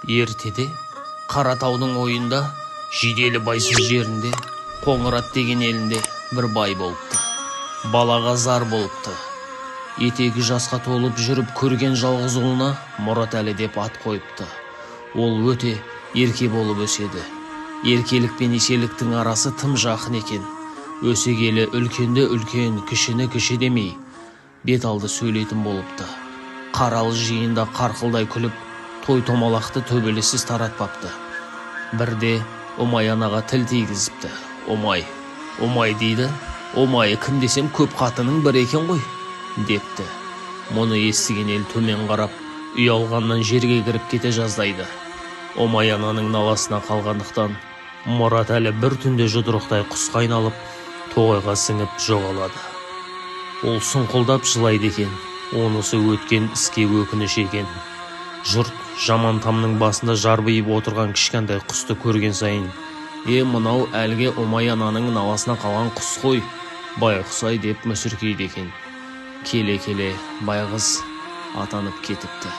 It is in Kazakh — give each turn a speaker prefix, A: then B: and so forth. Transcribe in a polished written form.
A: Ертеде Қаратаудың ойында, Жиделі Байсыз жерінде, Қоңырат деген елінде бір бай болыпты. Балаға зар болыпты. Етегі жасқа толып жүріп көрген жалғыз ұлына Мұратәлі деп ат қойыпты. Ол өте ерке болып өседі. Еркелік пен еселіктің арасы тым жақын екен. Өсе келе үлкенді үлкен, кішіні кіші демей, бет алды сөйлейтін болыпты. Қаралы жиында қарқылдай күліп, той томалақты төбелессіз таратпапты. Бірде Ұмай анаға тіл тигізіпті. Ұмай, Ұмай дейді, Ұмайы кім десем, көп қатының бірі екен ғой, депті. Мұны естіген ел төмен қарап, ұялғаннан жерге кіріп кете жаздайды. Ұмай ананың наласына қалғандықтан Мұрат әлі бір түнде жұдырықтай құсқа айналып, тоғайға сіңіп жоғалады. Ол сұңқылдап жылайды екен, онысы өткен іске өкініш екен. Жұрт жаман тамның басында жарбиып отырған кішкентай құсты көрген сайын: «Е, мынау әлгі Ұмай ананың наласына қалған құс қой, байғұс-ай», – деп мүсіркейді екен. Келе-келе байғыз атанып кетіпті.